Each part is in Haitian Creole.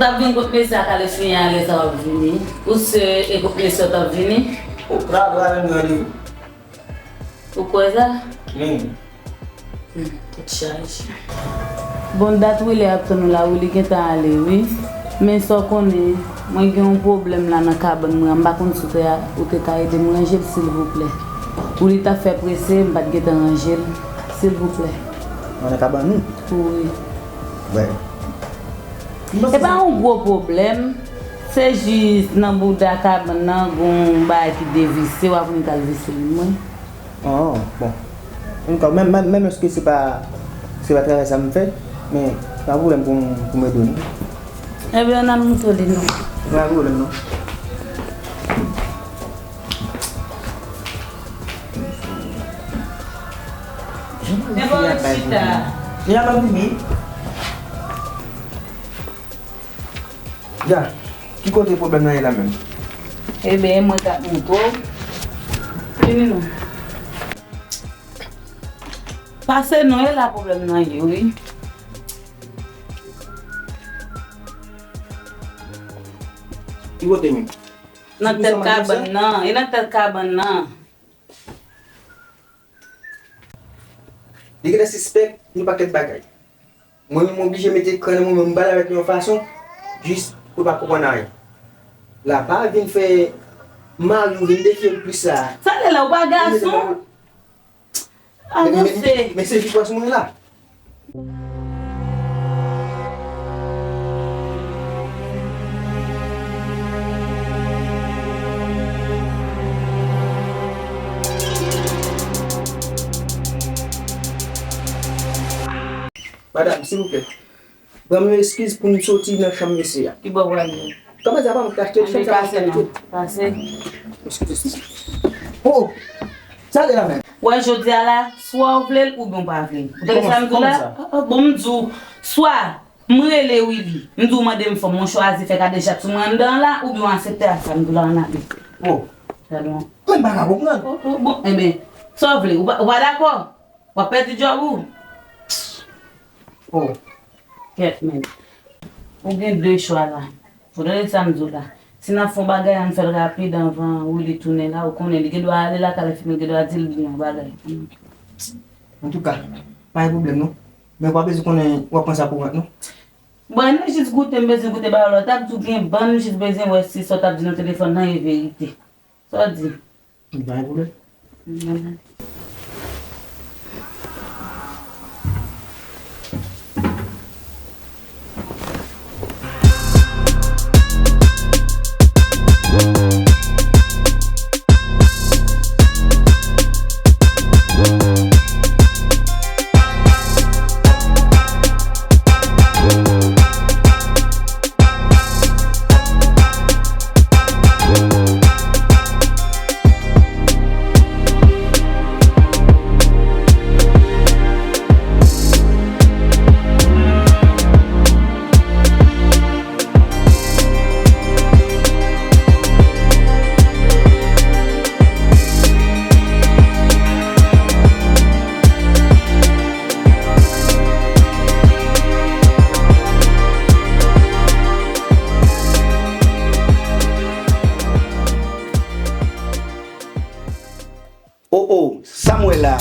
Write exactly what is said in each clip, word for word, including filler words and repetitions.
T ap vin kot mesye a, kale fini a lè sa w ap vini. Ou sè e kot mesye w t ap vini? O, pa, pa menm randevou. Ou kwè sa? Wi. Hmm, tèt chaje. Bon, dat Willy ap tann ou la, Willy gentan ale, wi. Men sa w konnen, mwen gen yon pwoblèm la nan kabann mwen an, m pa konn si w te, ou te ka ede m ranje l, silvouplè. Willy t ap fè prese, m pa t gentan ranje l, silvouplè. Nan kabann ou? Wi. Byen. E pa yon gwo pwoblèm. Se jis nan bouda kabann nan, gon bagay ki devise, w ap vin kal vise li mwen. Oh, bon. Antouka, menm, menm, menm èske se pa, se pa travay sa m fè, men pa pwoblèm pou m, pou m ede w, non. Ebyen, ann al montre li, non. Pa pwoblèm, non. Men bon, chita. Chita, pa vini. Ya, ki kote pwoblèm nan ye la menm? Ebyen, e mwen k ap montre w. Vini non. Pase non, e la pwoblèm nan ye, wi. Ki kote menm? Nan tèt kabann nan, e nan tèt kabann nan. Li genlè sispèk yon pakèt bagay. Mwen menm, mwen oblije mete kran nan mwen menm, m pale avèk li yon fason, jis pou l pa konprann anyen. La pa vin fè mari w vin defye l plis la. Sa l ye la, ou pa gason? Avanse. Men, men, men se jipòs mwen la. Madanm, silvouplè, ban m yon eskiz pou m soti nan chanm mesye a. Ki bò w prale? Kòman sa pa mwen ki achte chanm sa pa mwen ki achte? Pase. Eskize. Oh! Sa de la menm? Wè, jodi a la, swa w vle l oubyen w pa vle l. Ou tande sa m di w la? Kòman sa? Ah, ah, bon, m di w, swa m rele Willy, m di w mande m fanm, mwen chwazi fè kadejak sou mwen anndan an la, oubyen w aksepte ak sa m di w la, ann ale. Oh. Gade w. Mwen pa ka konprann. Oh, oh, bon, enben, sa w vle, ou pa, ou pa dakò? W ap pèdi djòb ou. Oh. Kèt, men. Ou gen de chwa la. Ou tande sa m di w la. Si n ap fè yon bagay, ann fè l rapid anvan Willy tounen la. Ou konnen, li gen dwa ale lakay li fini, li gen dwa di l byen yon bagay. Antouka, pa gen pwoblèm non. Men w pa bezwen konnen w ap pran sa pou wont non. Bon, ann jis goute, m bezwen goute bagay la. W t ap di w gen bann, m jis bezwen wè si sa w t ap di nan telefòn nan e verite. Sa w di? Pa gen pwoblèm. Oh, oh, sa m wè la a?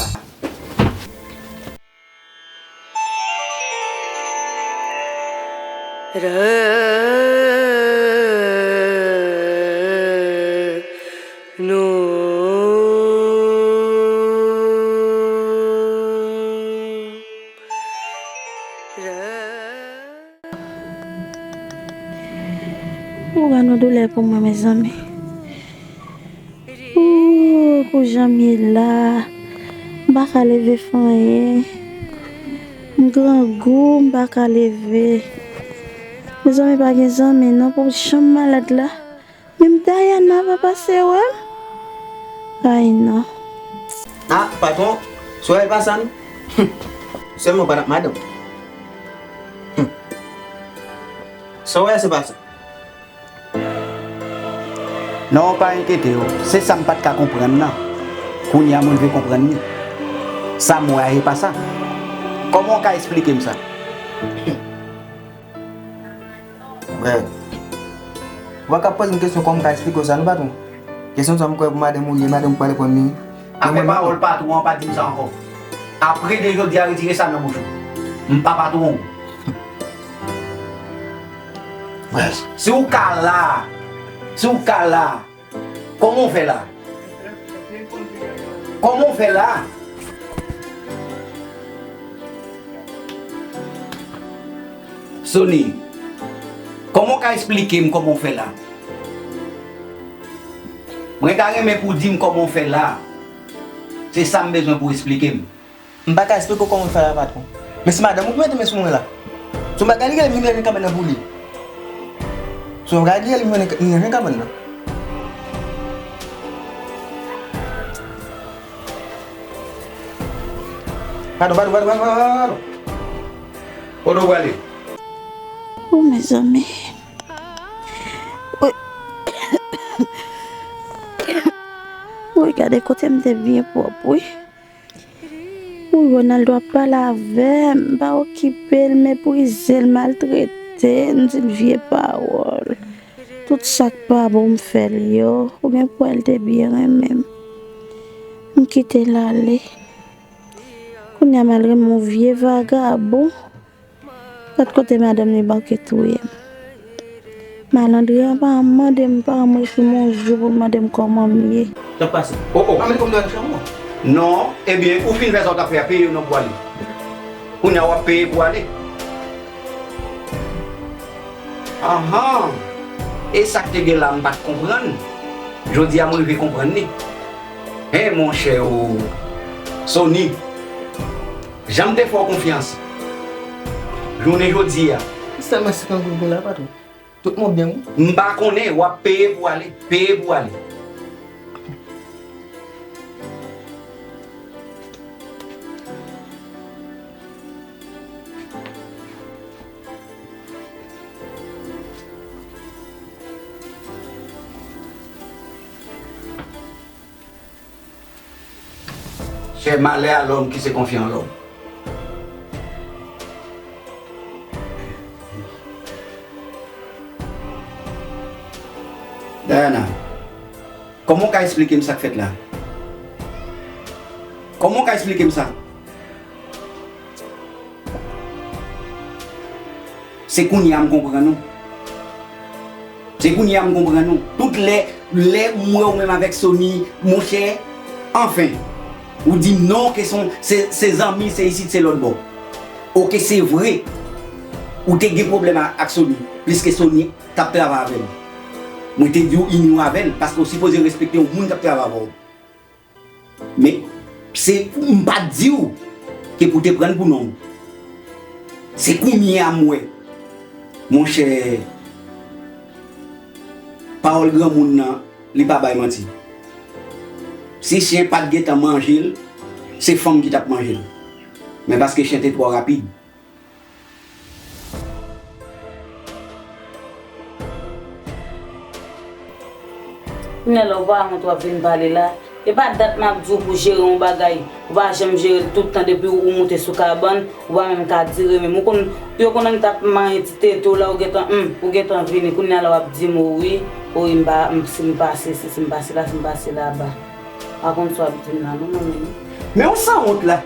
Ou pa nan doulè pou mwen, mezanmi. Ooh, pou jan m ye la, m pa ka leve fè anyen. M grangou, m pa ka leve. Mezanmi, pa gen zanmi non, pou jan m malad la. Menm Dayana pa pase wè m. Ay non. Ah, patwon, sa w wè pa sa non? Humm. Sèlman w pa t ap madanm. Humm. Sa w wè se pa sa. Non, pa enkyete w. Se sa m pa t ka konprann nan. Kounye a mwen rive konprann li. Sa m wè a se pa sa. Kòman w ka esplike m sa? Humm. Ou pa ka poze m kesyon kòman m ka eksplike w sa non, patwon. Kesyon sa m kwè pou madanm ou li ye, madanm ou pale pran li. Apre pawòl patwon an, pa di m sa ankò. Apre de jodi a, retire sa nan bouch ou. M pa patwon ou. Si w ka la, si w ka la, kòman w fè la? Kòman w fè la? Sony, kòman w ka eksplike m kòman w fè la? Mwen ta renmen pou w di m kòman w fè la. Se sa m bezwen pou w eksplike m. M pa ka eksplike w kòman m fè la, patwon. Men se madanm ou ki mete men sou mwen la. Se yon bagay li rele m vin ranje kabann nan pou li. Se yon bagay li rele m vin ranje kabann nan. Padon, padon, padon, padon, padon, padon. Kote w prale? Oh, mezanmi. Woy. Woy, gade kote m te byen pwòp, wi. Wi, Ronaldo ap pale avè m, m pa okipe l, meprize l, maltrete l, m di l vye pawòl. Tout sa k pa bon m fè l yo, ou gen pou wè l te byen renmen m. M kite l ale. Kounye a m al renmen yon vye vagabon. Gad kote madanm li manke touye m. Malandren an pa janm mande m, pa janm ekri m yon jou pou l mande m kòman m ye. Sa k pase? Oh, oh. Pa mete kòm nan chanm ou. Non, ebyen, ou fin fè sa w t ap fè a, peye yo nan bwa li. Kounye a w ap peye pou ale. Anhan. E sa k te gen la, m pa t konprann. Jodi a, m rive konprann li. Hen, monchè, o. Sony. Jan m te fè w konfyans jounen jodi a. Sèlman senkant goud m gen la, patwon. Tout moun byen, wi. M pa konnen, w ap peye pou ale. Peye pou ale. C'est malheur à l'homme qui se confie en l'homme. Diana, kòman w ka eksplike m sa k fèt la? Kòman w ka eksplike m sa? Se kounye a m konprann ou. Se kounye a m konprann ou. Tout lè, lè m wè w menm avèk Sony, monchè, anfen, ou di m non, ke se, se zanmi, se isit, se lòt bò. Oke, se vre, ou te gen pwoblèm a, ak Sony, pliske Sony t ap travay avè m. Mwen te di w inyon avè l, paske w sipoze respekte yon moun k ap travay avè w. Men, se, m pa t di w ke pou te pran l pou nonm. Se kounye a m wè, monchè, pawòl granmoun nan, li pa bay manti. Si chen pa t gentan manje l, se fanm ki t ap manje l. Men paske chen te twò rapid. Kounye a la, ou pa wont w ap vin pale la. E pa dat m ap di w pou jere yon bagay, ou pa janm jere l tout tan depi ou moute sou kabann, ou pa menm ka dire menm. Ou konn, yo konn annik t ap manyen ti tete w la, ou gentan, hmm, ou gentan vini. Kounye a la, w ap di m, o wi, o wi, m pa, m, si m pase, si, si m pase la, si m pase laba. Pa konn sa w ap di m la, non, mwen menm. Men ou sanwont la.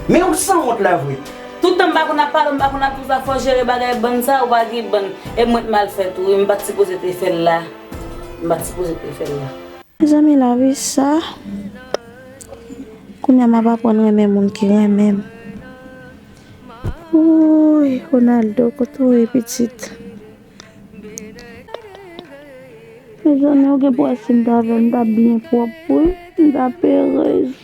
Men ou sanwont la vre. Tout tan m pa konn ap pale, m pa konn ap di w sa, fò w jere bagay bann sa, ou pa gen bann. E mwen t mal fèt, wi, m pa t sipoze te fè l la. M pa t sipoze te fè l la. Mezanmi, lavi sa. Kounye a m ap aprann renmen moun ki renmen m. Wouy, Ronaldo, kote w ye, pitit? Mezanmi, ou gen pou wè si m t avè l, m t ap byen pwòp, wi. M t ap erez.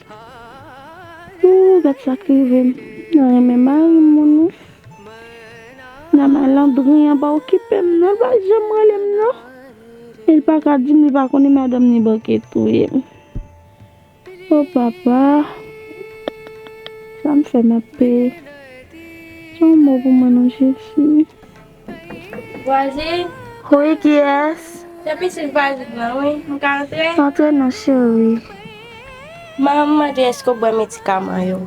Ooh, gad sa k rive m. Mwen renmen mari m, moun, wi. Nan malandren an pa okipe m, non. L pa janm rele m, non. E l pa ka di m li pa konnen madanm li manke touye m. O papa, sa m fè m ap peye? Sa yon mo pou mwen non, Jezi. Vwazin? Wi, kiyès? Se pitit vwazin nan, wi. M ka antre? Antre non, cheri. Manman m mande èske w bwè medikaman yo.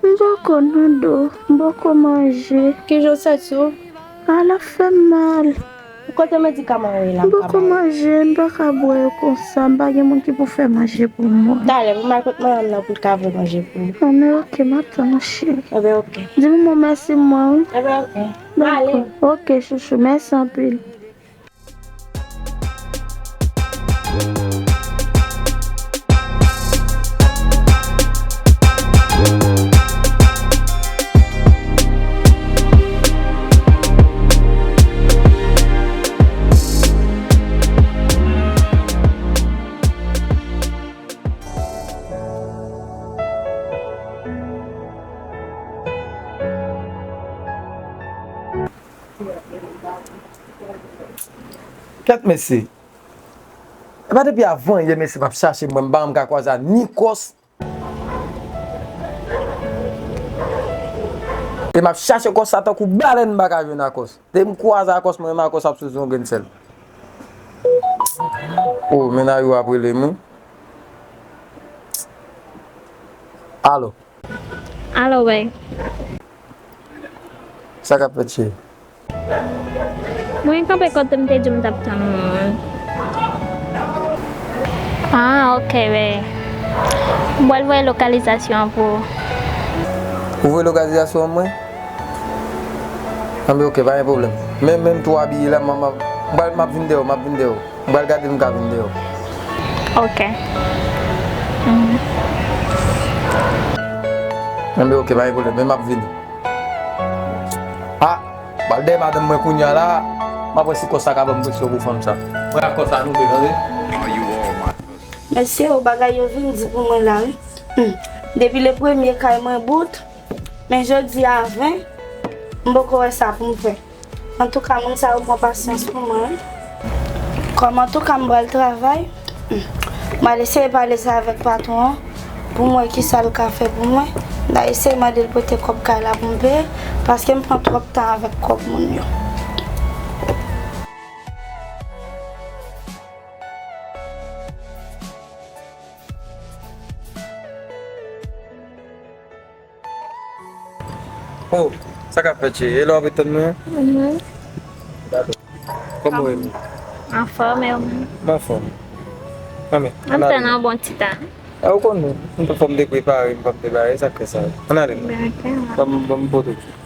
M poko non, Do. M poko manje. Kijan w santi w? A, l ap fè m mal. Kote medikaman yo ye la, m poko manje, m pa ka bwè yo konsa, m pa gen moun ki pou fè manje pou mwen. Talè, pou m al kot manman m nan pou l ka voye manje pou ou. Anben, oke, m ap tann ou, cheri. Anben, oke. Di manman mèsi mwen, wi. Anben, oke. Dakò. Oke, chouchou, mèsi anpil. Kèt mesye. E pa depi avan yè mesye m ap chache mwen, m pa janm ka kwaze a ni kòs. E m ap chache kòs sa tankou balèn m pa ka jwenn a kòs. Depi m kwaze a kòs mwen menm a kòs ap sou yon grenn sèl. O, mennaj ou ap rele m wi. Alo. Alo, bèy. Sa k ap fèt, cheri? Mwen kanpe kote m te di w m t ap tann ou an. Ah, ok, bèy. M pral voye lokalizasyon an pou ou. Ou voye lokalizasyon an mwen? Anben, ok, pa gen pwoblèm. Men, menm tou abiye la, m, m, m, m ap vin dèyè w, m ap vin dèyè w. M pral gade m ka vin deyò. Ok. Mhm. Enben, ok, pa gen pwoblèm, men m ap vini. Ah, m pral dèyè madanm mwen kounye a la, m ap wè si kòs sa ka ban m presyon pou fanm sa. Mwen ak kòs sa nou vle, tande? Mesye, o bagay yo vin di pou mwen la, wi. Hmm. Depi le premye kay mwen bout, men jodi a ven, m poko wè sa pou m fè. Antouka, moun sa yo pran pasyans pou mwen, wi. Kòm antouka m pral travay, m al eseye pale sa avèk patwon an pou m wè kisa l ka fè pou mwen. M ta eseye mande l prete kòb kay la pou m peye, paske m pran twòp tan avèk kòb moun yo. Oh, sa k ap fèt, cheri? E la w ap ret tann mwen? Mhm. Dakò. Kòman w ye? Anfòm, e ou menm? M anfòm. Anben, m ap tann yon bon ti tan. A, ou konnen, m te fò m te prepare, m fò m te bare, sa k fè sa. Ann ale non. Ben, ok, m ap. Ban m, ban m pote w.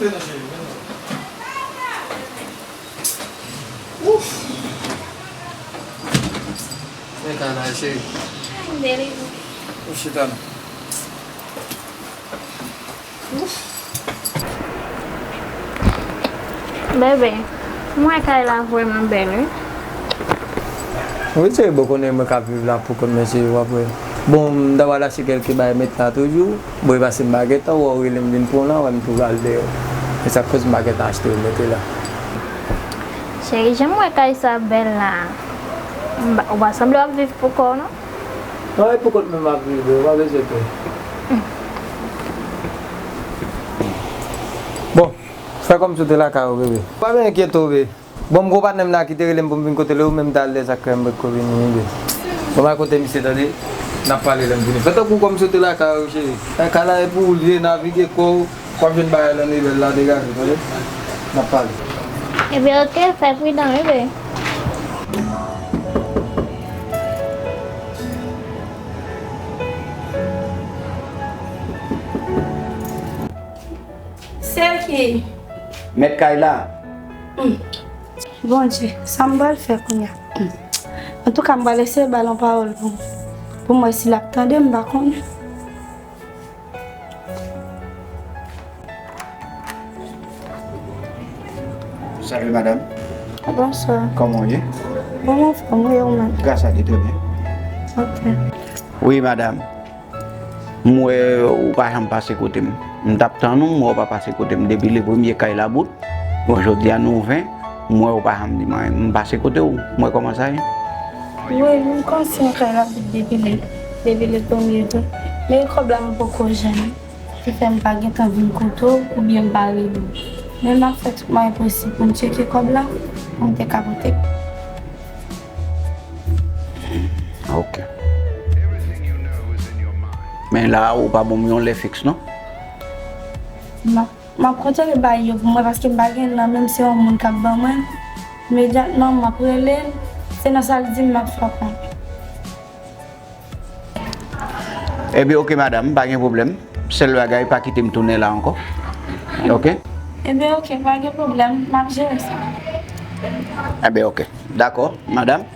Antre non, cheri, vin non. Ouf! Men kay la, cheri. Bèl, wi. Ou chita non. Ouf! Bebe, m wè kay la vrèman bèl, wi. Wi, cheri, bon, konnen mwen k ap viv la pou kont mwen, cheri, w ap wè. Bon, m ta pral achte kèlke bagay met la toujou. Bon, e pase m pa gentan wè w rele m vin pran w la, wè m tou pral dèyè w. E sa k koz m pa gentan achte yo mete la. Cheri, jan m wè kay sa bèl la, m pa, ou pa sanble w ap viv pou kò w, non? Non, e pou kont mwen m ap viv, ou pa bezwen pè. Bon, fè kòmsi w te lakay ou, bebe. Pa byen enkyete w, bebe. Bon, m gon patnè m la ki te rele m pou m vin kote l, ou menm ta al lè sa k fè m potko vini, wi, bebe. Bon, m al kote misye, tande, n ap pale lè m vini. Fè tankou kòmsi w te lakay ou, cheri. Kay la e pou ou l ye, navige kò w, w ap jwenn bagay lan nivel la degaje, tande. N ap pale. Ebyen, oke, fè pridan, wi, bebe. Se ki? Mèt kay la. Hmm. Bondye, sa m pral fè kounye a? Hmm. Antouka, m pral eseye ba l yon pawòl pou, pou m wè si l ap tande, m pa konnen. Salut madame. Bonsoir. Comment on est? Bon, mwen anfòm, wi, ou menm? Grâce à Dieu, très bien. Ok. Wi, madame. M wè ou pa janm pase kote m. M t ap tann ou, m wè w pa pase kote m depi le premye kay Labout. Bon, jodi a nou ven, m wè w pa janm di m anyen. M pase kote w, m wè kòman sa ye. Wi, m kòmanse yon kay Labout depi le, depi le premye jou. Men kòb la m poko jwenn. Ki fè m pa gentan vin kote w oubyen m pa rele w. Men m ap fè tout mwayen posib pou m tcheke kòb la, pou m te ka pote l. Ok. Men la, ou pa ban m yon lè fiks, non? M ap, m ap kontinye bay yo pou mwen paske m pa gen nan menm se yon moun k ap ban mwen. Imedyatman, m ap rele l. Se nan sa l di m, m ap fè w konnen. Ebyen, ok, madanm, pa gen pwoblèm. Sèl bagay, pa kite m tounen la ankò. Ok? Ebyen, ok, pa gen pwoblèm. M ap jere sa. Ebyen, ok. Dakò, madanm.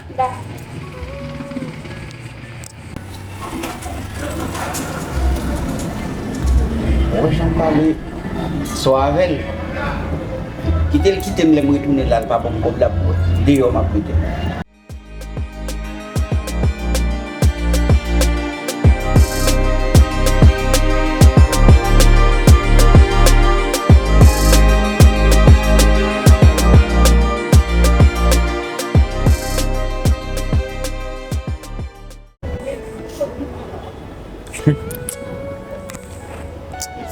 Wè jan m pale sò avè l. Kite l kite m, lè m retounen la, l pa ban m kòb la pou deyò m ap rete.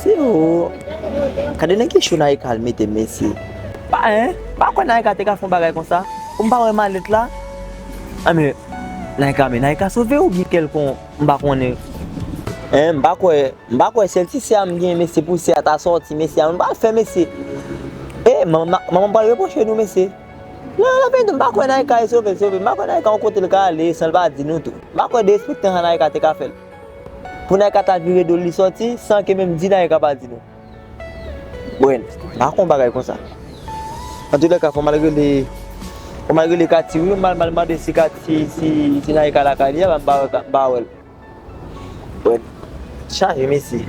Se yo. Gade nan ki cho Naïka al mete, mesye. Pa, en, pa kwè Naïka te ka fè yon bagay konsa. Ou m pa wè malèt la. A men, Naïka, men Naïka sove oubyen kèlkonk, m pa konnen. En, m pa kwè, m pa kwè sèl ti sè a m gen, mesye, pou sè a ta sòti, mesye, a m pa fè, mesye. E, manman, manman pral repwoche nou, mesye. Non, non, non, m pa kwè Naïka e sove l, sove l. M pa kwè Naïka yon kote l ka ale san l pa di nou tou. M pa kwè derespektan sa Naïka te ka fè l. Pou Naïka ta vire do l li sòti, san ke menm di Naïka pa di nou. Bon, m pa kwè yon bagay konsa. Antoulèka, fò m al rele, fò m al rele Kati, wi, m al, m al mande si Kati, si, si Naïka lakay li a, m pa wè, m pa wè l. Wè, chaje mesye.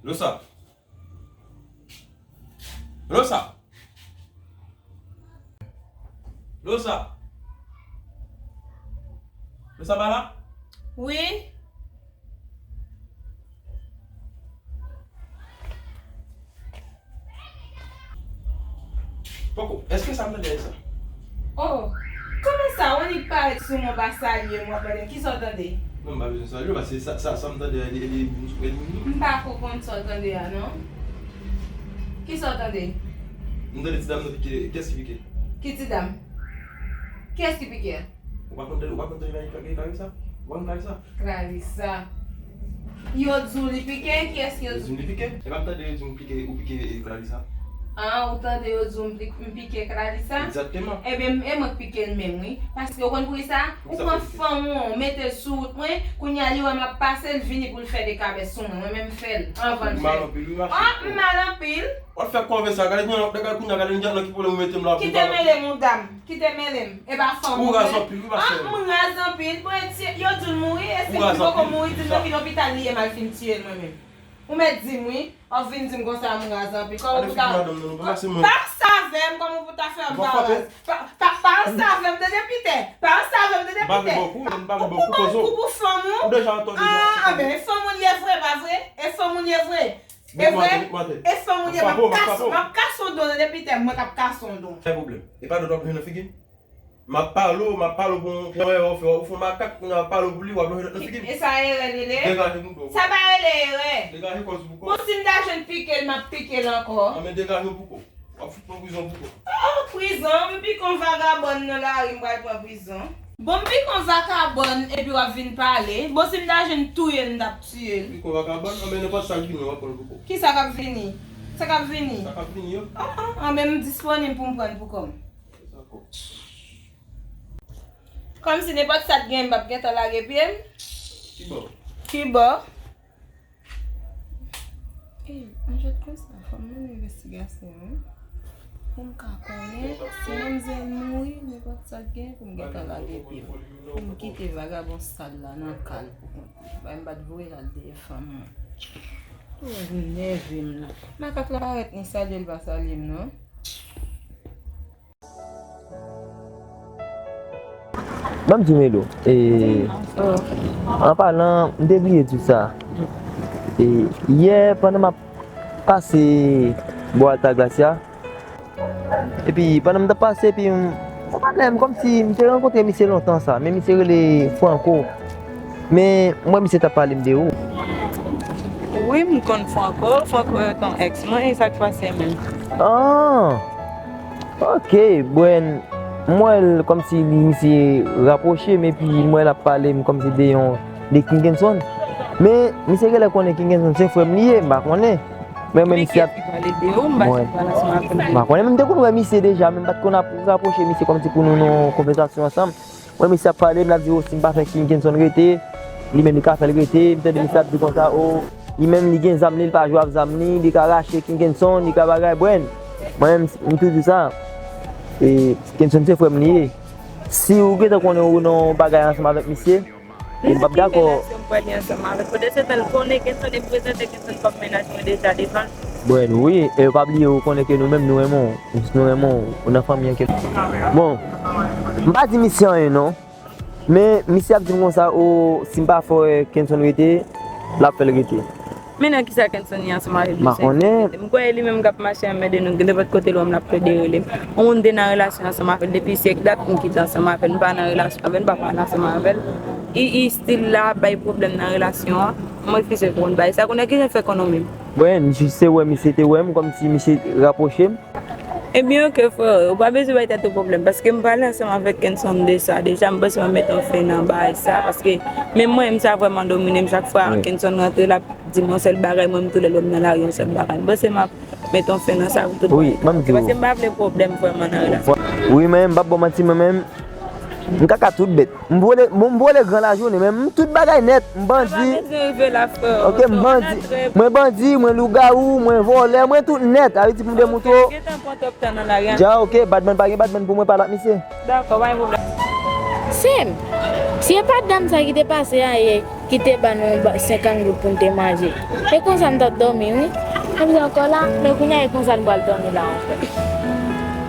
Losa. Losa. Losa. Losa pa la? Wi. Poko, èske sa m tande a e sa? Oh, kòman sa? W annik parèt sou mwen, w pa salye m, w ap mande m kisa w tande? Non, m pa bezwen salye w, paske sa, sa, sa m tande a, li, li, li, li, li. M pa ko konn sa w tande a, non. Kisa w tande? M tande ti dam nan pike, kiyès ki pike? Ki ti dam? Kiyès ki pike? Ou pa konn tande, ou pa konn tande Clarissa? Ou pa konn Clarissa? Clarissa. Yo di w li pike? Kiyès yo di w? Yo di m li pike. E pa m tande yo di m pike, ou pike, e, Clarissa. Ah, ou tande yo di w m pli-, m pike Clarissa? Egzakteman. Ebyen, e mwen k pike l menm, wi. Paske ou konn poukisa? Ou pran fanm ou, ou mete l sou wout mwen, kounye a li wè m ap pase, l vini pou l fè dekabès sou mwen. Mwen menm m fè l anvan l fè l. Ou mal anpil, wi, ma cheri. Ah, m mal anpil? W ap fè kòve sa, gade kounye a, gade kounye a, gade nan ki pwoblèm ou mete m la. Kite mele m, ou dam. Kite mele m. E pa fanm ou ye. Ou raz anpil, wi, ma cheri. Ah, m raz anpil. Bon, e ti, yo di l mouri, e si l poko mouri, di m nan ki lopital li ye, m al fin tiye l mwen menm. Ou mèt di m, wi. W ap vin di m konsa, m raz anpil. Kòman pou ta. Pa save m, kòman pou ta fè m pa raz. Pa, pa, pa save m, tande, Pitè. Pa save m, tande, Pitè. Ou pran kou pou fanm ou. Ah, ben, e fanm ou l ye vre, pa vre? E fanm ou l ye vre? E vre? E fanm ou l ye, m ap kas-, m ap kase w don, tande, Pitè, mwen k ap kase w don. Fè pwoblèm. E pa dòt w ap jwenn nan figi m? M ap pale w, m ap pale w pou yon, pou yon erè w fè, ou fè yon makak, kounye a w ap pale w pou li, w ap lonje dòt nan figi m. E sa erè rele? Degaje m pou kò w. Sa pa rele erè. Degaje kò w sou pou kò w. Bon, si m ta jwenn pike l, m ap pike l ankò. Anben degaje w pou kò w. W ap fout pran prizon pou kò w. Oh, prizon, m pike yon vagabòn nan lari, m pral pran prizon. Bon, m pike yon vakabòn epi w ap vin pale. Bon, si m ta jwenn touye l, m t ap tiye l. Pike yon vakabòn, anben nenpòt sa k vini, w ap pran l pou kò w. Kisa k ap vini? Sa k ap vini? Sa k ap vini yo. Ah, ah, anben m disponib pou m pran l pou kò m. Kòmsi nenpòt sa t gen, m p ap gentan lage pye m. Kibò? Kibò? Ey, an jwèt konsa, fò m mennen envestigasyon, wi. Pou m ka konnen, si manmzèl mouri, nenpòt sa k gen, pou m gentan lage pye m. Pou m kite vagabon sal la nan kal pou kont li. Bay m pa t voye l al dèyè fanm mwen. Ou vin nève m la. Makak la parèt ni salye l pa salye m non. Ban m di w Melo, e, an palan, m te bliye di w sa. E, yè, pandan m ap pase bò Altagracia, epi pandan m t ap pase, epi m, yon bagay, m kòmsi m te rankontre misye lontan sa, men misye rele Franco. Men, m wè misye t ap pale m de ou. Wi, m konn Franco. Franco, e, ton ex mwen, e sa k pase menm? Ah! Ok, Bren, m wè l kòmsi li, misye rapwoche m, epi m wè l ap pale m kòmsi de yon, de Kingenson. Men, misye genlè konnen Kingenson se frè m li ye, m pa konnen. Men, men misye ap. Mwen. M pa konnen, men m te konn wè misye deja, men m pa t konn ap rapwoche misye kòmsi pou nou nan yon konvèsasyon ansanm. Mwen, misye ap pale, m ap di, o, si m pa fè Kingenson rete, li menm li ka fè l rete. M tande misye ap di konsa, o, li menm li gen zam li, li pa jwe ak zam li, li ka rache Kingenson, li ka bagay, Bren. Mwen menm, m toujou di sa. E, Kingenson se frè m li ye. Si ou gentan konnen ou nan yon bagay ansanm avèk misye, e m p ap dakò. Relasyon m pral li ansanm avèk. Pandan se tan, l konnen Kingenson, e m prezante Kingenson kòm mennaj mwen deja devan l. Bren, wi, e pa bliye, ou konnen ke nou menm, nou renmen w. Nou renmen w, ou nan fanmi an ke. Bon, m pa di misye anyen non. Men misye ap di m konsa, o, si m pa fè Kenson rete, l ap fè l rete. Men nan kisa Kenson ye ansanm avèk misye? M pa konnen. M kwè e li menm k ap mache anmède nou, nenpòt kote l wè m l ap plede rele m. Yon moun m te nan relasyon ansanm avè l depi syèk dat, m kite ansanm avè l, m pa nan relasyon avè l, m pa pale ansanm avè l. I, i still la ap bay pwoblèm nan relasyon an. M refize konn bagay sa. Kounye a ki jan fè konn ou menm? Bren, m jis te wè misye te wè m, kòmsi misye rapwoche m. Ebyen, oke, frè, ou pa bezwen bay tèt ou pwoblèm, paske m pale ansanm avèk Kenson de sa deja, m panse m ap mete yon fen nan bagay sa, paske menm mwen menm, sa vrèman domine m. Chak fwa Kenson rantre, l ap di m yon sèl bagay, mwen menm tou lè lè m nan lari, yon sèl bagay. M panse m ap mete yon fen nan sa pou tout bagay. Wi, ban m di w. Paske m pa vle pwoblèm vrèman nan relasyon. Wi, men m p ap ba w manti, mwen menm, m kaka tout bèt. M vole, m, m vole gran lajounen, men m tout bagay nèt. M bandi. Sa pa bezwen rive la, frè. Oke, m bandi. Mwen bandi, mwen lougawou, mwen vòlè, mwen tout nèt. Sa vle di pou m demoutre w. Oke, gentan pran twòp tan nan lari a. Dja, oke, badman pa gen badman pou mwen pale ak misye. Dakò, pa gen pwoblèm. Sè m, si e pa dam sa ki te pase a yè, ki te ba nou ba, senkant goud pou n te manje. E konsa n t ap dòmi, wi. Epi ankò la, men kounye a e konsa n pral dòmi la ankò.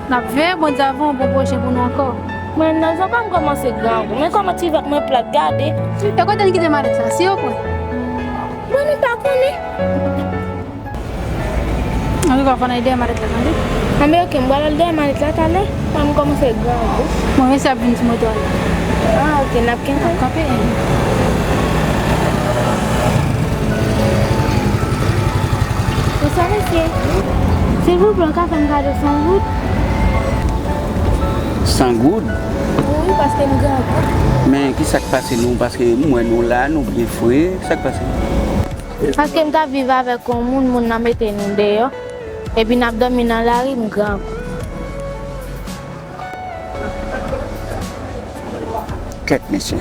N ap veye Bondye avè yon bon pwochen pou nou ankò. Mwen nan zòt pa m kòmanse grangou. Men kòman ti vant mwen plat, gade. E kote n kite malèt la? Si yo pran. Mwen menm pa konnen. Antouka, fò n al dèyè malèt la, tande? Anben, oke, m pral al dèyè malèt la talè. Mwen, m kòmanse grangou. Bon, mesye ap vin sou moto a la. Ah, oke, n ap kenbe. N ap kanpe. Bonswa, mesye. Silvouplè, ou ka fè m kado san goud? San goud? Wi, paske m grangou. Men, ki sa k pase nou? Paske m wè nou la, nou byen fre. Sa k pase? Paske m t ap viv avèk yon moun, moun nan mete nou deyò. Epi n ap dòmi nan lari, m grangou. Kèt, mesye.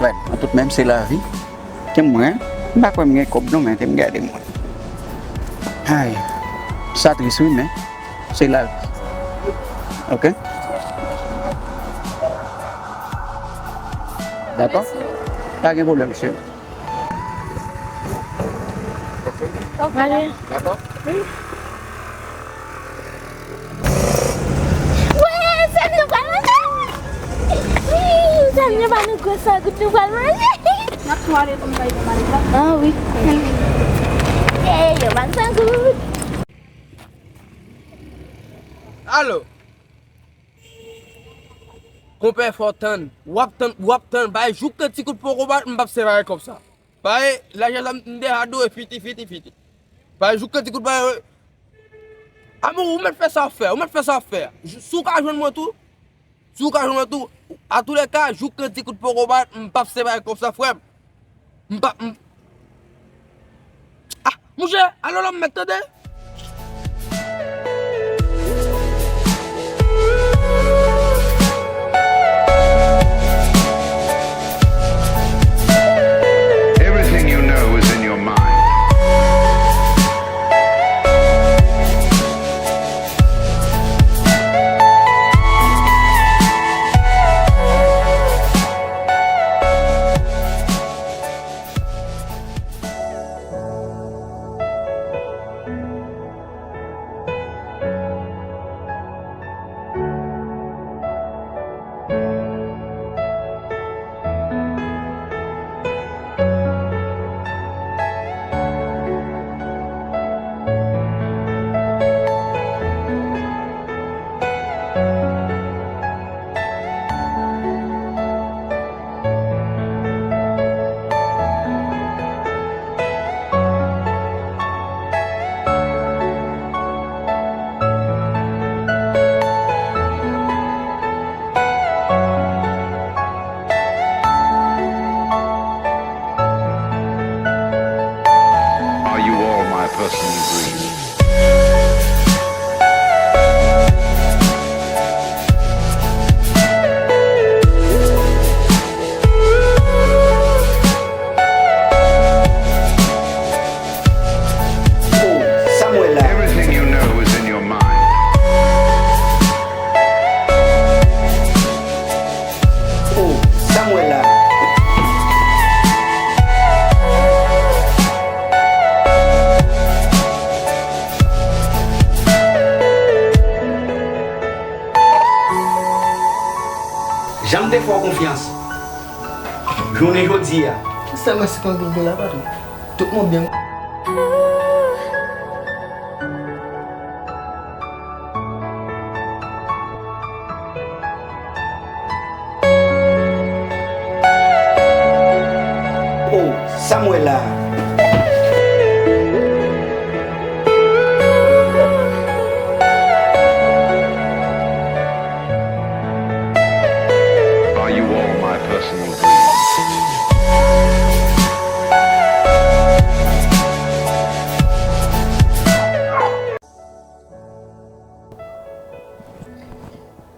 Wè, an tout menm, se lavi. Ke mwen, m pa kwè m gen kòb non, men te m gade mwen. Ay, sa tris wi, men se lavi. Oke? Dakò? Pa gen pwoblèm, cheri. Oke. Dakò? Wi, sa nou pral manje. Wi, sa nou pral nou gwo san goud nou pral manje. N ap sware pou n bay pou mari la. Ah wi. Ey, yo ban san goud. Alo. Konpè fò tann. W ap tann, w ap tann. Bay jouk ti kout poko bat, m p ap separe kòb sa. Bay, lajan sa m deja dwe fiti, fiti, fiti. Bay jouk ti kout bay. Amour, ou mèt fè sa w fè, ou mèt fè sa w fè. Si w ka jwenn mwen tou, si w ka jwenn mwen tou, a tou lè ka, jouk ti kout poko bat, m p ap separe kòb sa, frè m. M pa, m, ah, mouche, alò la m mèt tande. Everything you know is in your mind. Konfyans. Jounen jodi a. Sèlman senkant goud dola, patwon. Tout moun byen. Oh, sa m wè la a. Are you all my personal dreams?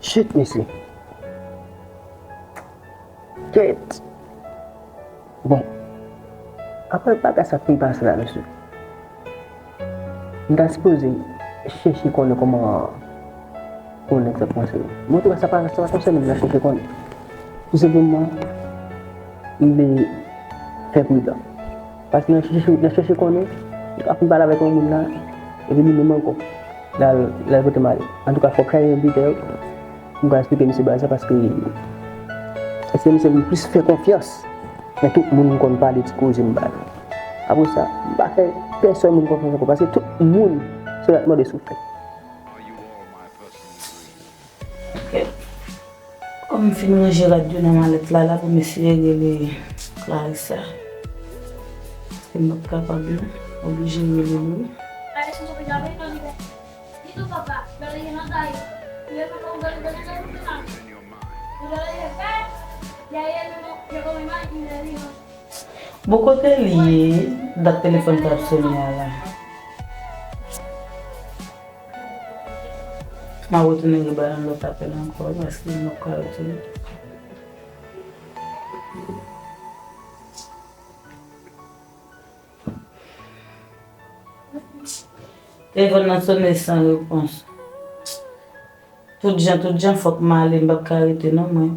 Shit, mesye. Kèt. Bon. Apre bagay sa k fin pase la, mesye. M ta sipoze chèche konnen kòman pou nèg sa panse. Men antouka, sa pa, sa pa konsène m nan chèche konnen. Tou senpleman, m vle fè pridan. Paske nan chèche, nan chèche konnen, m ka fin pale avèk yon moun la, epi li menm ankò, l al, l al pote m ale. Antouka, fòk sa yon biten, m ka esplike misye bagay sa, paske se misye m plis fè konfyans nan tout moun m konn pale ti koze m ba yo. Apre sa, m pa fè pèsòn moun konfyans ankò, paske tout moun se rad mande souflèt. Ok. Kòm m fin ranje rad yo nan malèt la, la pou m eseye rele Clarissa. Paske m p ap kapab non, oblije rele l wi. Bon, kote li ye? Dat telefòn k ap sone a la. M ap retounen rebay yon lòt apèl ankò, paske m p ap ka retounen. Telefòn nan sone san repons. Tout jan, tout jan, fòk m ale, m p ap ka rete non, mwen.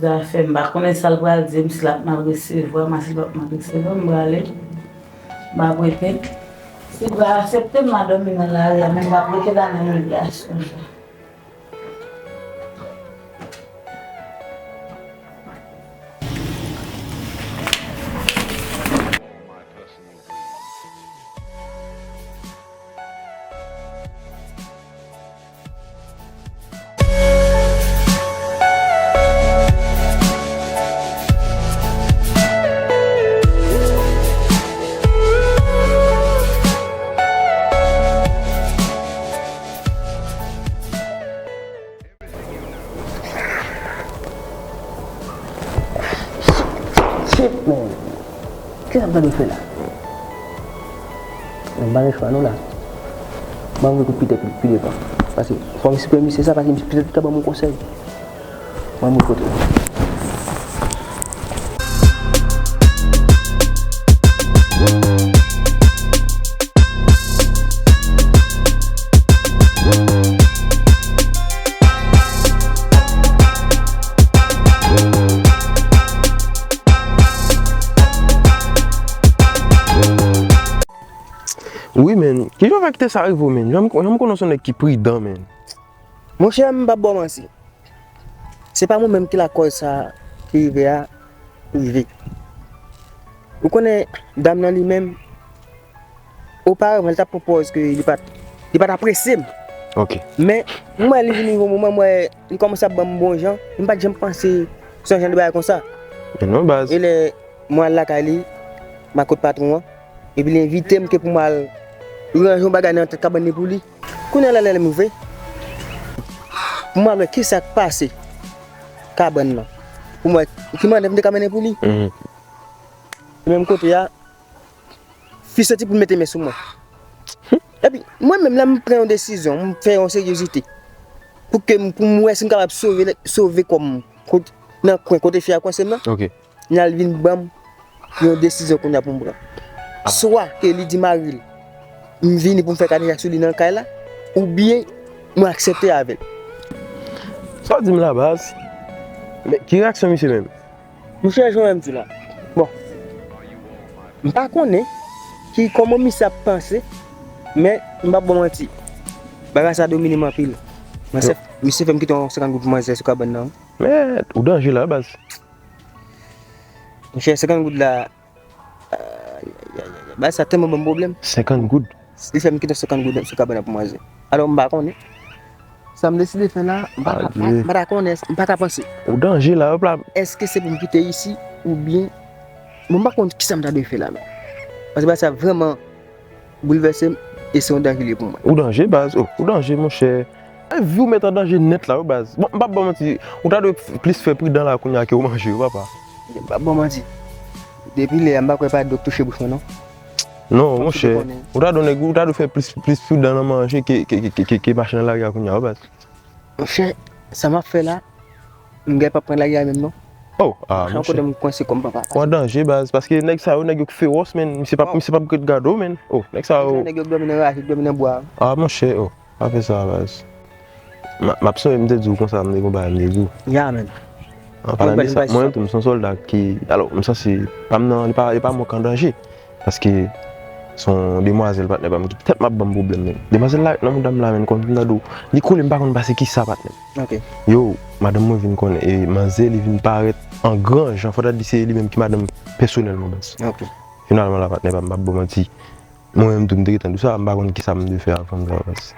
Zafè, m pa konnen sa l pral di m, si l ap mal resevwa m, si l p ap mal resevwa m, m prale. M p ap rete. Si l pa aksepte m, m a dòmi nan lari a, men m p ap rete la nan imilyasyon sa. Shit, man. Kisa m ta dwe fè la? M pa gen chwa non la. M ap voye kout pitèt li pi devan. Paske fò m esplike misye sa, paske misye petèt li ka ban m yon konsèy. M ap voye kote l. Wi, men. Kijan w fè kite sa rive w, men? Jan m, jan m konnen w se yon nèg ki pridan, men. Monchè, m p ap ba w manti. Se pa mwen menm ki lakòz sa ki rive a rive. Ou konnen, dam nan li menm, oparavan, li t ap pran pòz ke li pa t, li pa t apresye m. Ok. Men, m wè li vin rive yon moman, m wè li kòmanse ap ban m bon jan, m pa t janm panse se yon jan de bagay konsa. Men non, baz. E lè mwen al lakay li, m al kot patwon an, epi li envite m ke pou m al ranje yon bagay nan tèt kabann li pou li. Kounye a la, lè m rive, pou m al wè kisa k pase kabann nan. Pou m wè ki mannèv m te ka mennen pou li. Mhm. E menm kote a, fi santi pou l mete men sou mwen. Epi, mwen menm, lè m pran yon desizyon, m fè yon seryozite. Pou ke m, pou m wè si m kapab sove, sove kò m kot, nan kwen kote fi a kwense m nan. Ok. N al vin ban m yon desizyon kounye a pou m pran. Ah. Swa ke li di mari l, m vini pou m fè kadejak sou li nan kay la, oubyen mwen aksepte avè l. Sa w di m la, baz? Men, ki reyaksyon misye menm? Monchè, jan w wè m di la. Bon, m pa konnen ki kòman misye ap panse, men m p ap ba w manti. Bagay sa domine m anpil. Mwen se, misye fè m kite yon senkant goud pou manzè sou kabann nan. Men, ou danje la, baz. Monchè, senkant goud la, ay, ay, ay, ay, bagay sa tèlman ban m pwoblèm. Senkant goud? Li fè m kite senkant goud sou kabann nan pou manje. Alò, m pa konnen. Sa m deside fè la, m pa ka, m pa, m pa ta konnen, m pa ka panse. Ou danje la, hop la. Èske se pou m kite isi, oubyen, bon, m pa konn kisa m ta dwe fè la, men. Paske bagay sa vrèman boulvèse m, e se yon danje li ye pou mwen. Ou danje, baz. Oh, ou danje, monchè. E vi w met an danje nèt la, wi, baz. Bon, m p ap ba w manti, ou ta dwe plis fè pridan la kounye a ke w manje, wi, papa. M p ap ba w manti. Depi lè a, m pa kwè pa dwòg touche bouch mwen, non. Non, monchè, ou ta dwe nèg, ou ta dwe fè plis, plis pridan nan manje ke, ke, ke, ke, ke mache nan lari a kounye a, wi, baz. Monchè, sa m ap fè la, m gen pa pran lari a menm, non. Oh, ah, monchè. Kote m kwense kòm papa. Ou an danje, baz, paske nèg sa yo, nèg yo k fewòs, men. Misye p ap, misye p ap ret gade w, men. Oh, nèg sa yo. Nèg yo k dòmi nan raje, k dòmi nan bwa. Ah, monchè, oh, pa fè sa, baz. M, m ap sonje, m te di w konsa, m te gon bagay, m te di w. Ya, men. An palan de sa, mwen menm tou, m se yon sòlda ki, alò, m sanse, pa m nan, li pa, li pa mwen k an danje. Paske se yon demwazèl, patnè pa m, ki tèt m ap ban m pwoblèm, men. Demwazèl la ret nan mouda m la, men, kòm si m ta di w, li kole, m pa konn pase kisa, patnè. Ok. Yo, madanm mwen vin konnen, e manzè, li vin parèt an gran jan, fò ta di se li menm ki madanm pèsonèlman, baz. Ok. Finalman la, patnè pa m, m p ap ba w manti. Mwen menm tou, m te gentan di w sa, m pa konn kisa m dwe fè avan m fè avanse.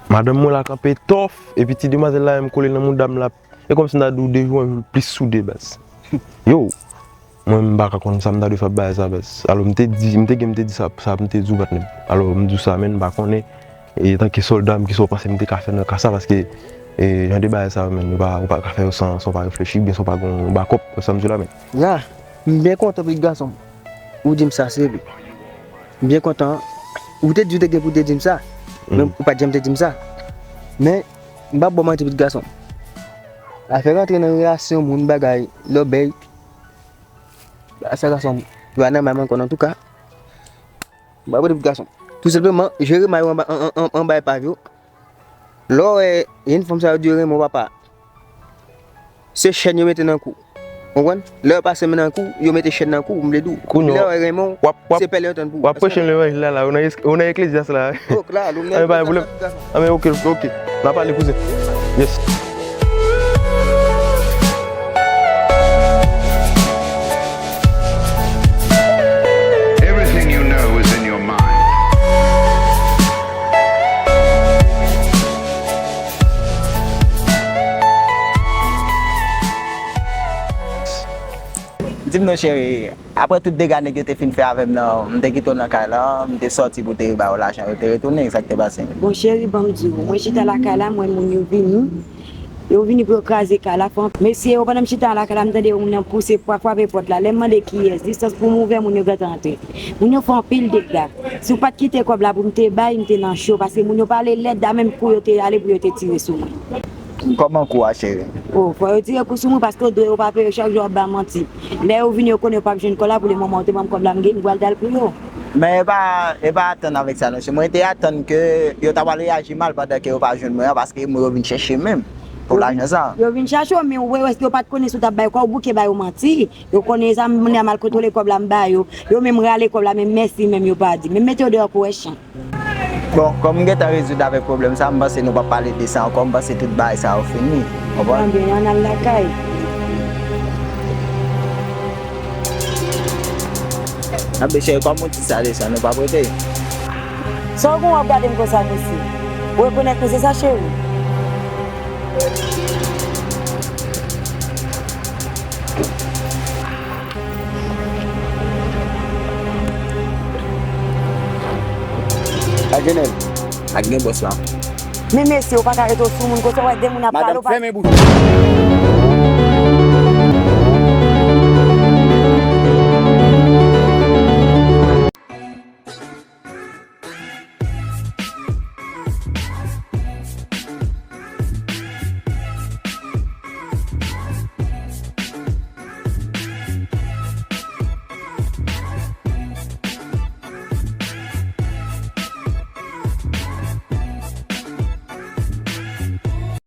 Madanm mwen la kanpe tòf, epi ti demwazèl la menm kole nan mouda m la. E kòmsi m ta di w de jou an jou l plis soude, baz. Yo, mwen menm m pa ka konn sa m ta dwe fè ak bagay sa, baz. Alò, m te di, m te gen, m te di sa, sa m te di w, patnè m. Alò, m di w sa, men m pa konnen, e, antanke sòlda m, kisa w panse m te ka fè nan ka sa, paske, e, jan de bagay sa yo, men, ou pa, ou pa ka fè yo san, san w pa reflechi, oubyen san w pa gen yon bakòp, sa m di w la, men. Ya, m byen kontan, pitit gason m. Ou di m sa, se vre. M byen kontan. Ou te di w te gen pou w te di m sa. Men ou pa t janm te di m sa. Men, m p ap ba w manti, pitit gason m. Afè rantre nan relasyon moun, bagay, lòbèy, bagay sa, gason m, yo pa nan may mwen ankò, antouka. M p ap rete pitit gason m. Tou senpleman, jere may ou anba, an, an, an, anba epav yo. Lè w wè jenn fanm sa yo di yo renmen w, papa, se chèn yo mete nan kou w. Ou konprann? Lè yo pase men nan kou w, yo mete chèn nan kou w, m vle di w. Kounye a, lè yo renmen w, se pèlen yo tann pou w. W ap preche levanjil la, la, ou nan, ou nan Eklezyas la. Anben, pa gen pwoblèm. Anben, ok, ok. N a pale, kouzen. Yes. Everything you know is in your mind. Di m non, cheri, apre tout dega nèg yo te fin fè avè m nan, m te kite w nan kay la, m te sòti pou te ba w lajan, yo te retounen, sa k te pase? Bon, cheri, ban m di w, mwen chita lakay la, m wè moun yo vini. Yo vini pou yo kraze kay la. Fò, mesye yo, pandan m chita lakay la, m tande yo moun nan pouse pwa, frape pòt la. Lè m mande kiyès, distans pou m ouvè, moun yo gentan antre. Moun yo fè anpil dega. Si w pa t kite kòb la pou m te bay, m te nan cho, paske moun yo pale lèd, a menm kou yo te ale pou yo te tire sou mwen. Kòman kou a, cheri? O, fò yo tire kou sou mwen, paske yo dwe yo pa peye, chak jou w ap ba manti. Lè yo vini, yo konnen yo p ap jwenn kòb la, pou le moman, yo te ban m kòb la, m gen, m pral dal pou yo. Men e pa, e pa atann avèk sa non, se mwen te atann ke yo ta pral reyaji mal pandan ke yo pa jwenn mwen an, paske mwen yo vin chèche menm pou lajan sa. Yo vin chèche w, men ou wè, èske yo pa t konnen si w t ap bay kòb, ou bouke ba yo manti. Yo konnen sa, m, m mal kontwole kòb la, m ba yo. Yo menm rale kòb la, men mèsi menm yo pa di. Menm mete yo deyò pou wè chan. Bon, kòm m gentan rezoud avèk pwoblèm sa, m panse nou p ap pale de sa ankò, m panse tout bagay sa yo fini. Konprann? Anben, ann al lakay. Anben, cheri, kòm ou di sa de sa, nou p ap rete. Sa w gen w ap gade m konsa, mesye? Ou rekonèt mwen, se sa, cheri? Ak Jenèl. Ak gen bòs la. Men mesye, ou pa ka rete w sou moun konsa, w wè de moun ap pale, ou pa. Madanm, fèmen bouch ou.